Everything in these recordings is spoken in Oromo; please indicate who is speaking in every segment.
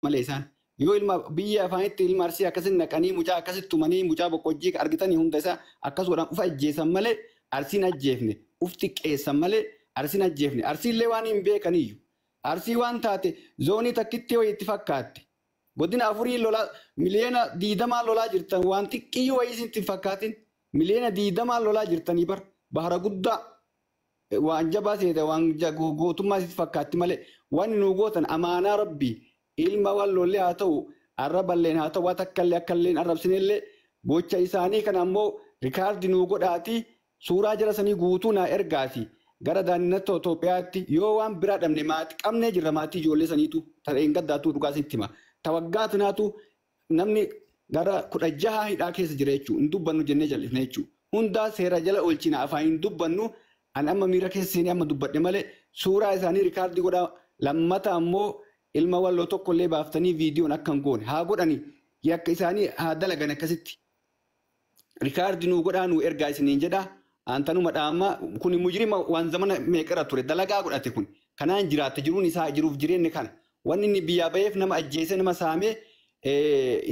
Speaker 1: malee isaan. Yoo ilma biyya afaanitti ilma Arsii akkasitti naqanii mucaa akkasitti tumanii mucaa boqqojjii argitanii hunda isaa akkas godhan ufa ajjeesan malee Arsiin ajjeefne, uf xiqqeessan malee Arsiin ajjeefne. Arsiillee waan hin beekaniyyuu. Arsii waan taate zoonii takkitti wayii itti fakkaatte. Godina 4 lolaa 20 miliyoona lolaa jirtan, waan xiqqiyyuu wayii isin hin fakkaatin. 20 miliyoona lolaa jirtanii bar bahara guddaa waan jabaa seete, waan gootummaa sitti fakkaatti malee wanni nu gootan amaanaa rabbii ilma wallollee haa ta'u, arraballeen haa ta'u, waan takkallee akkallee arrabsinellee, gocha isaanii kana ammoo record nuu godhaati, suuraa jara sanii guutuu naa ergaati gara daannatoo Itoophiyaatti. Yoo waan biraa dhabne maatii qabnee jirra, maatii ijoollee saniitu ta'een gaddaatuu dhugaa sitti hima. Tawaggaa tanaatu namni gara 16 hidhaa keessa jira jechuudha. Hin dubbannu jennee jal'ifne jechuudha. Hundaa seera jala oolchina, afaan hin dubbannu. Ani amma miira keessa seenee amma dubbadhe malee suuraa isaanii record godhaa. Lammata ammoo ilma walloo tokkollee baaftanii viidiyoon akka hin goone haa godhani, yakka isaanii haa dalagan, akkasitti. Record nuu godhaa, nuu ergaa isiniin jedha. Antanuma dhaama kun mujrima waan zamana meeqarra ture dalagaa godhate kun. Kanaan jiraatte, jiruun isaa jiruuf jireenya kana. Wanni inni biyyaa baheef nama ajjeese, nama saamee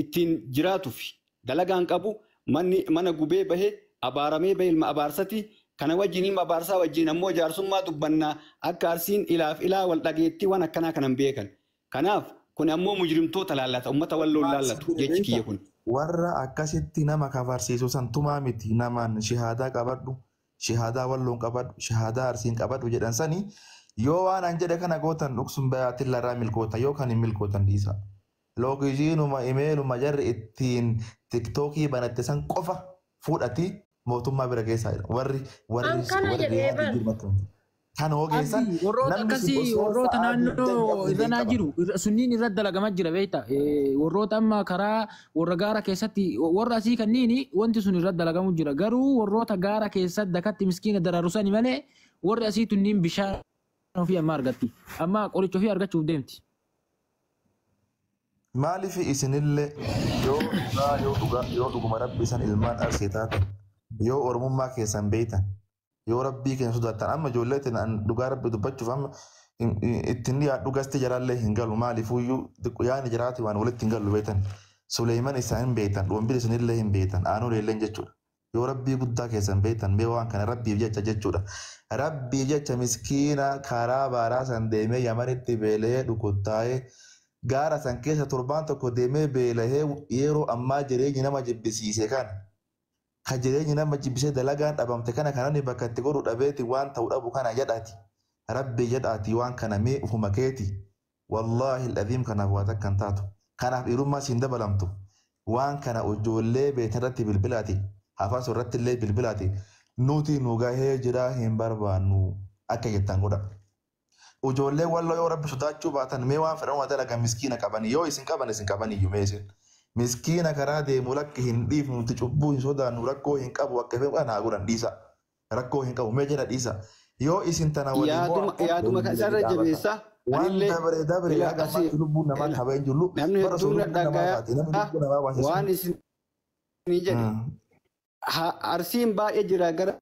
Speaker 1: ittiin jiraatuuf dalagaan qabu, manni mana gubee bahe, abaaramee bahe, ilma abaarsati. Kana wajjin, ilma abaarsaa wajjin ammoo jaarsummaa dubbannaa, akka Arsiin ilaaf ilaa wal dhageettii waan akkanaa kanan beekan. Kanaaf kun ammoo mujrimtoota laallata, uummata walloon laallatu jechi kiyya kun.
Speaker 2: Warra akkasitti nama kafarsiisu san tumaa miti, namaan shahaadaa qabadhu, shahaadaa walloon qabadhu, shahaadaa Arsiin qabadhu jedhan sani, yoo waan an jedhe kana gootan dhugsun bayaatiin larraa milkoota, yoo kan hin milkootan dhiisa. Location uma, email uma jarri ittiin TikTokii banatte san qofa fuudhati mootummaa bira keessaa jira. Warri warri
Speaker 3: An kana
Speaker 2: warri
Speaker 3: jedhee
Speaker 2: Riyaadii
Speaker 3: bar.
Speaker 2: jiru bakka kan hoo geessan
Speaker 4: Abdi, warroota
Speaker 2: namni sun
Speaker 4: akkasii
Speaker 2: osoo
Speaker 4: warroota
Speaker 2: sa'aa
Speaker 4: naannoo
Speaker 2: 24
Speaker 4: irranaa
Speaker 2: qaba.
Speaker 4: jiru sunniin irratti dalagamaa jira beekta. Warroota amma karaa warra gaara keessatti, warra asii kanniini wanti sun irratti dalagamu jira. Garuu warroota gaara keessatti dakatti miskiina dararu sani malee warri asii tunniin bishaan ofii amma argatti. Amma qoricha ofii argachuuf deemti.
Speaker 2: Maaliif isinillee yoo dhugaa, yoo dhugaa, yoo dhuguma rabbi isan ilmaan Arsii taatan, yoo oromummaa keessan beeytan, yoo rabbii keenya sodaattan, amma ijoollee tana an dhugaa rabbi dubbachuuf amma ittiin dhiyaadhu gasti jaraallee hin galu, maaliifuyyuu yaani jiraati waan walitti hin galu beeytan. Suleeman isaan hin beeytan, dhombir isinillee hin beeytan, aanuu leelleen jechuudha. Yoo rabbii guddaa keessan beeytan, mee waan kana rabbiif jecha jechuudha. Rabbii jecha miskiina karaa baaraa san deemee Yamanitti beela'ee dhukuttaa'ee gaara san keessa torbaan tokko deemee beelahee, yeroo ammaa jireenyi nama jibbisiise kana, ka jireenyi nama jibbisee dalagaan dhabamte kana, kanani bakka itti godhu dhabeeti waan ta'u dhabu kana jedhaati. Rabbi jedhaati waan kana mee ufuma keeti. Wallaahi al-aziim, kanaaf waa takka hin taatu. Kanaaf dhiirummaa siin dabalamtu. Waan kana ijoollee beektan irratti bilbilaati. Hafaasoo irratti illee bilbilaati. Nuti nu gahee jira, hin barbaannu akka jettan godha. Ijoollee walloo yoo rabbi sodaachuu baatan, mee waan fedhan dalagan, miskiina qabanii yoo isin qaban, isin qaban iyyuu mee isin. Miskiina karaa deemu lakki hin dhiifnu, nuti cubbuu hin sodaannu, rakkoo hin qabu, akka fedhan haa godhan, dhiisa. Rakkoo hin qabu, mee jala dhiisa. Yoo isin tana waliin
Speaker 1: Yaaduma yaaduma kan isarra jabeessa.
Speaker 2: Waan
Speaker 1: Anillee
Speaker 2: dabre dabre
Speaker 1: ila
Speaker 2: haga
Speaker 1: asii
Speaker 2: ammaatti lubbuun namaa
Speaker 1: ila
Speaker 2: kabee hin jirru.
Speaker 1: Namni
Speaker 2: Bara osoo
Speaker 1: hedduun na
Speaker 2: lubbuun namaa baate, namni
Speaker 1: dhagaya
Speaker 2: lubbuu namaa baase sun.
Speaker 1: waan isin jedhe. Arsiin baay'ee jira, gara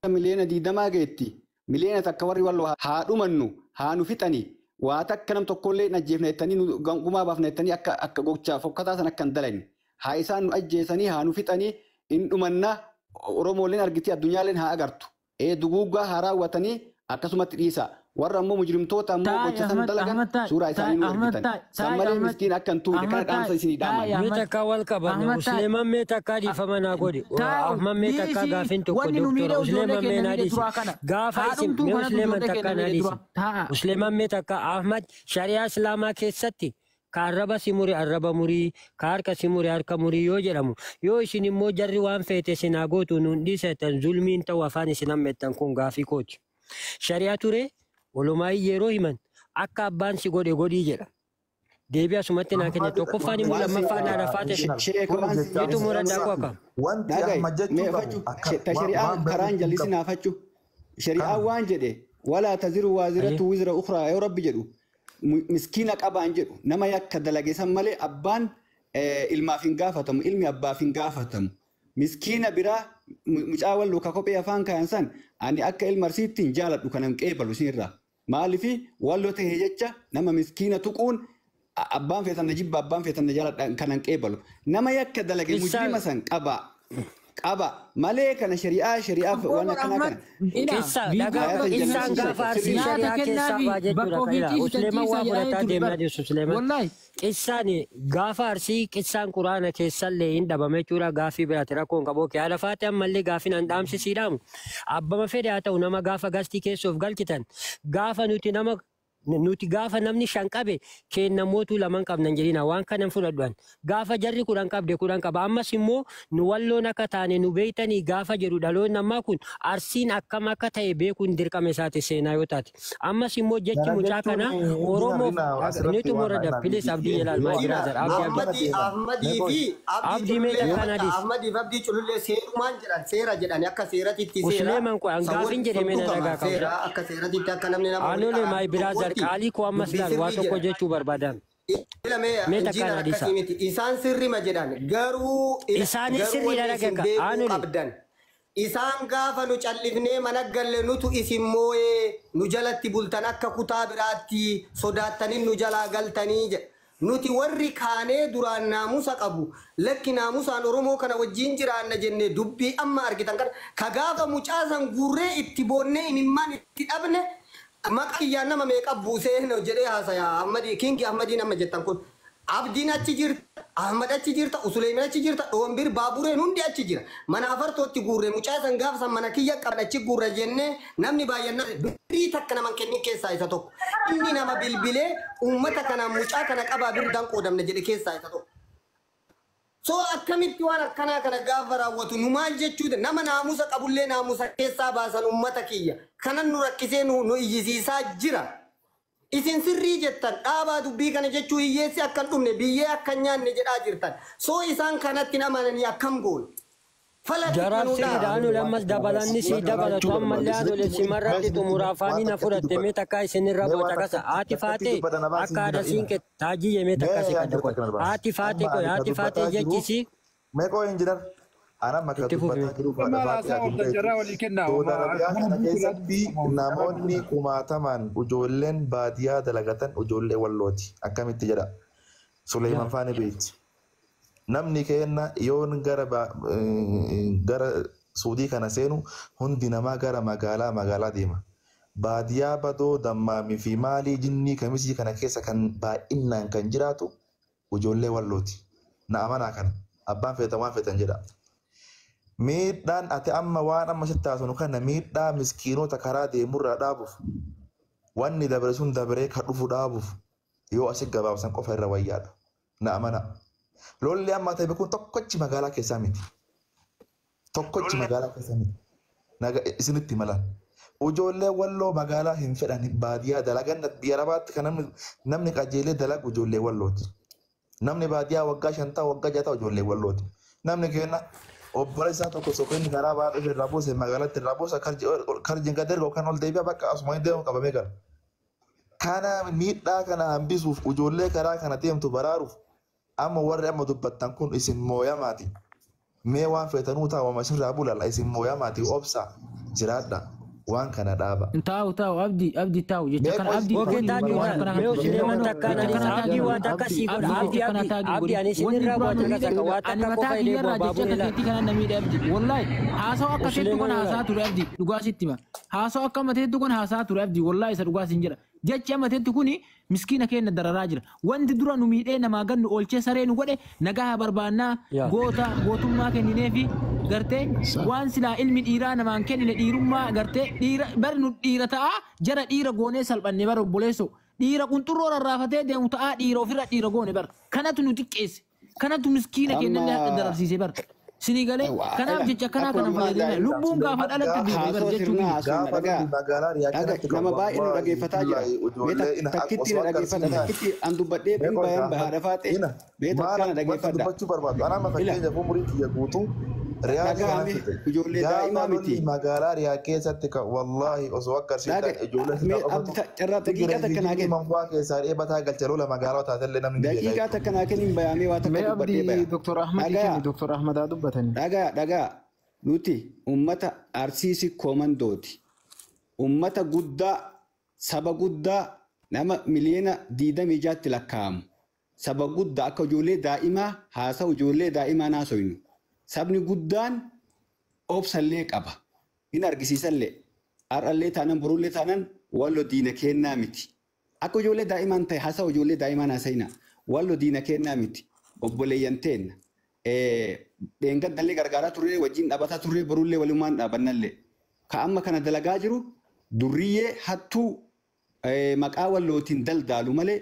Speaker 1: 20 miliyoona geetti. 1 miliyoona warri walloo haa dhumannu, haa nu fixani. Waa takka nam tokkollee hin ajjeefne jettanii, nu gumaa baafne jettanii akka gochaa fokkataa san akka hin dalagne. Haa isaan nu ajjeesanii, haa nu fixanii, hin dhumanna, Oromooleen argiti, addunyaaleen haa agartu. Ee, duguuggaa haa raawwatanii akkasumatti dhiisa. Warra ammoo mujrimtoota ammoo
Speaker 4: Taa'e
Speaker 1: gocha san
Speaker 4: Ahmad
Speaker 1: dalagan
Speaker 4: Ahmad taa'e
Speaker 1: suuraa
Speaker 4: taa'e
Speaker 1: isaanii nu
Speaker 4: Ahmad
Speaker 1: ergitan.
Speaker 4: taa'e
Speaker 1: San
Speaker 4: taa'e
Speaker 1: malee
Speaker 4: Ahmad
Speaker 1: miskiin akka hin tuune kana
Speaker 4: Ahmad
Speaker 1: dhaamsa
Speaker 4: taa'e
Speaker 1: isinii dhaaman.
Speaker 4: taa'e
Speaker 5: Mee
Speaker 4: Ahmad
Speaker 5: takka wal qabanne
Speaker 4: Ahmad taa'e.
Speaker 5: Usleeman, mee takka dhiifama naa godhi.
Speaker 4: Taa'u
Speaker 5: Ahmad, mee takka
Speaker 4: dhiisii
Speaker 5: gaafin tokko
Speaker 4: wanni nu
Speaker 5: doktora
Speaker 4: miidhe ijoollee
Speaker 5: Usleeman mee
Speaker 4: keenya
Speaker 5: naa
Speaker 4: miidhe
Speaker 5: dhiisi.
Speaker 4: duraa kana.
Speaker 5: Gaafa isin
Speaker 4: Haadhumtuu
Speaker 5: mee
Speaker 4: kanatu
Speaker 5: Usleeman
Speaker 4: ijoollee
Speaker 5: takka
Speaker 4: keenya
Speaker 5: naa
Speaker 4: miidhe
Speaker 5: dhiisi.
Speaker 4: dura. Taa'a.
Speaker 5: Usleeman, mee takka Ahmad, shari'aa islaamaa keessatti ka arraba si muri arraba murii, ka harka si muri harka murii yoo jedhamu, yoo isin immoo jarri waan feete isin haa gootu nuun dhiisetan, zulmiin ta'u afaan isin hammettan kun gaafii kooti. Shari'aa ture olumaayii yeroo himan akka abbaan si godhe godhii jedha. Deebii asumatti naa kenne. Tokkoffaan immoo
Speaker 1: Waan si
Speaker 5: lammaffaan haadha faate
Speaker 1: sheeka
Speaker 2: Kun
Speaker 1: waan si
Speaker 2: jecha
Speaker 5: Jitu muraddaa koo
Speaker 2: Musliimaati.
Speaker 5: akkam.
Speaker 2: Wanti
Speaker 1: Dhagaye,
Speaker 2: Ahmad jechuu
Speaker 1: mee
Speaker 2: qabu
Speaker 1: fachu
Speaker 2: akka
Speaker 1: ta
Speaker 2: waan
Speaker 1: shari'aan
Speaker 2: waan
Speaker 1: karaan
Speaker 2: barreessuu hin
Speaker 1: jallisii
Speaker 2: qabu.
Speaker 1: naa fachu. Shari'aan
Speaker 2: Kana.
Speaker 1: waan jedhe, walaa taziru waaziratu wizra ukhraa yoo rabbi jedhu, miskiina qabaan jedhu, nama yakka dalage san malee abbaan ilmaaf hin gaafatamu, ilmi abbaaf hin gaafatamu. Miskiina biraa mucaa walloo ka kophee afaan kaayan san ani akka ilma Arsiitti hin jaaladhu, kanan qeebalu isinirraa. Maalifi walloo ta'e jecha nama miskiina tuquun Abbaan feetan na jibba, abbaan feetan na jaaladha kanan qeebalu. Nama yakka dalage mujrima san qaba. Qaba malee kana shari'aa waan akkanaa kana.
Speaker 5: Qissaan gaafa Arsii shari'aa keessaa baa jechuudha. Usleeman waa fudhataa deemaa jirtu Suleeman. Qissaan gaafa Arsii qissaan quraana keessallee hin dhabame jechuudha gaafii biraati rakkoon qabu. Haala faate ammallee gaafiin an dhaamsisiidhaamu. Abbama fedhe haa ta'u nama gaafa gastii keessoof galchitan gaafa nuti nama nuti gaafa namni 5 qabe kennamootu 2 qabnan jedhina waan kanan fudhadhan gaafa jarri 10 qabde 10 qaba ammas immoo nu walloon akka taane nu beeytanii gaafa jedhu dhaloonni ammaa kun Arsiin akkam akka ta'e beekuun dirqama isaati seenaa yoo taate ammas immoo jechi mucaa kana Oromoof ni xumurada please Abdii Jalaal my brother Abdii
Speaker 3: Ahmadii fi
Speaker 5: Abdii mee takkaan
Speaker 3: Ahmadii fi Abdii Culullee seerumaan jedhan seera jedhan akka seeratitti seera
Speaker 5: Usleeman kun hangaafin jedhe mee na dhagaa
Speaker 3: seera akka seeratitti akka namni nama
Speaker 5: Anole my brother qaalii koo ammas laal waa tokko jechuu barbaadan. Mee takkaan hadiisa.
Speaker 3: Isaan sirrima jedhan garuu
Speaker 5: Isaanis sirriidha dhaggeeffa. Anole.
Speaker 3: Isaan gaafa nu callifnee mana galle nutu isin moo'ee nu jalatti bultan akka kutaa biraatti sodaattanii nu jalaa galtanii jedha. Nuti warri kaanee duraan naamusa qabu lakki naamusaan Oromoo kana wajjin jiraanna jennee dubbii amma argitan kana ka gaafa mucaasan guurree itti boonnee imimmaan itti dhabne maqaa kiyyaan nama meeqa buusee jedhee haasaya Ahmadii Kingi Ahmadii nama jettan kun Abdiin achi jirta Ahmad achi jirta Usuleemin achi jirta Dhoombir Baabureen hundi achi jira mana afartootti guurre mucaasan gaafa san mana kiyya qaban achi guurre jennee namni baay'annaa birrii takka naman kennin keessaa isa tokko inni nama bilbilee uummata kana mucaa kana qabaa birdaan qoodamne jedhe keessaa isa tokko. So akkamitti waan akkanaa kana gaafa raawwatu nu maal jechuudha nama naamusa qabullee naamusa keessaa baasan uummata kiyya kanan nu rakkisee nu iyyisiisaa jira. Isin sirrii jettan dhaabaa dubbii kana jechuu hiyyeessi akka hin dhumne biyyee akka hin nyaanne jedhaa jirtan. So isaan kanatti hin amananii akkam goone.
Speaker 5: Jaraaf sirriidha anu ammas dabalanni si dabalatu ammallee adoole simarratti xumura afaanii na fudhatte mee takka isinirra boca kasa haati faatee akka haadha siinqe taajii mee takka si kadda qoy haati faatee qoy haati faatee jechisi.
Speaker 2: Mee qoy injinar ana maka dubbataa jiru Saudi kana keessatti namoonni kumaatamaan ijoolleen baadiyyaa dalagatan ijoollee wallooti akkamitti jedha Suleeman faani beekti. Namni keenya yoon gara Suudii kana seenu hundi namaa gara magaalaa deema. Baadiyyaa badoo dammaamii fi maalii jinnii kamisii kana keessa kan baay'inaan kan jiraatu ijoollee wallooti. Na amanaa kana abbaan feetan waan feetan jedha. Miidhaan ati amma waan amma sitti haasofnu kana miidhaa miskiinota karaa deemurraa dhaabuuf wanni dabre sun dabree kan dhufu dhaabuuf yoo asi gabaabsan qofa irra wayyaadha. Na amanaa. Lolli amma ta'e kun tokkochi magaalaa keessaa miti. Tokkochi magaalaa keessaa miti. Isinitti mala. Ijoollee walloo magaalaa hin fedhan baadiyyaa dalagan biyya arabaatti kan namni qajeelee dalagu ijoollee wallooti. Namni baadiyyaa waggaa 5 waggaa 6 ijoollee wallooti. Namni keenya obboleessa isaa tokko soqonni karaa ba'aa dhufe irraa buuse magaalatti irraa buuse karjiin gad erga yookaan ol deebi'a bakka asuma hin deemu qabamee gala. Kana miidhaa kana hambisuuf ijoollee karaa kana deemtu baraaruuf amma warri amma dubbattan kun isin mooyamaati. Mee waan feetanuu taa'u isinirraa bulala isin mooyamaati obsa jiraadha waan kana dhaaba.
Speaker 4: Taa'u taa'u abdii taa'u jecha kana abdii.
Speaker 5: Oke taa'u mee Usleeman takkaan anis abdii waa takka sii godha abdii abdii ani isinirraa bu'a takka takka waa takka qofa illee bu'a baabura
Speaker 4: ilaa. Kana namni abdii wallahi haasa'u akka teettu kun haasaa ture abdii dhugaa sitti hima haasa'u akka mateettu kun haasaa ture abdii wallahi isa dhugaa siin jedha. Jechi amma teettu kuni miskiina keenya dararaa jira. Wanti dura nu miidhee namaa gannu oolchee saree nu godhe nagaa barbaannaa goota gootummaa kennineefi gartee waan silaa ilmi dhiiraa namaan kennine dhiirummaa gartee dhiira bari nu dhiira ta'aa jara dhiira goonee salphanne bara obboleessoo dhiira qunxurroo rarraafatee deemu ta'aa dhiira ofirra dhiira goone bara kanatu nu xiqqeesse kanatu miskiina keenya dararsiise bara. Sini galee kanaaf jecha akkanaa kana fayyadamne lubbuun gaafa dhalatte duute bara jechuun
Speaker 1: nama baay'ee nu dhaggeeffataa jira. Mee takkitti na dhaggeeffadha takkitti an dubbadhee bin bayan bahaadha faaxee mee takkaana dhaggeeffadha.
Speaker 2: Dubbachuu barbaadu. Anaa fakkeenyaaf umurii kiyya guutuu
Speaker 1: Dhaga'ame ijoollee daa'imaa miti.
Speaker 2: Magaalaa Riyaa keessatti kan wallaahi osoo akka arsiisaa ijoollee
Speaker 1: carraa daqiiqaa takka naa kenni.
Speaker 2: Manfaa keessaa dheebataa galcha lola magaalaa taatellee namni ni beeka.
Speaker 1: Daqiiqaa takka naa kenni bayaamee waa takka dubbadhee baya.
Speaker 6: Doktor Ahmad kenni Doktor Ahmad haa dubbatani.
Speaker 1: Dhagaa dhagaa nuti uummata Arsiisi koomandooti. Uummata guddaa saba guddaa nama miliyoona 26tti lakkaa'amu. Saba guddaa akka ijoollee daa'imaa haasa'u ijoollee daa'imaa naasoynu. Sabni guddaan obsallee qaba. Hin argisiisallee. Har'allee taanan borullee taanan wallo diina kennaa miti. Akka ijoollee daa'imaan ta'e haasa'u ijoollee daa'imaan haasa'ina. Wallo diina kennaa miti. Obboleeyyan teenna. Dheengaddallee gargaaraa turre wajjin dhaabbataa turre borullee walumaan dhaabannallee. Ka amma kana dalagaa jiru durriyyee hattuu maqaa wallootiin daldaalu malee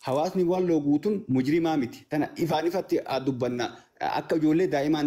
Speaker 1: hawaasni walloo guutuun mujrimaa miti. Tana ifaan ifatti dubbanna akka ijoollee daa'imaan.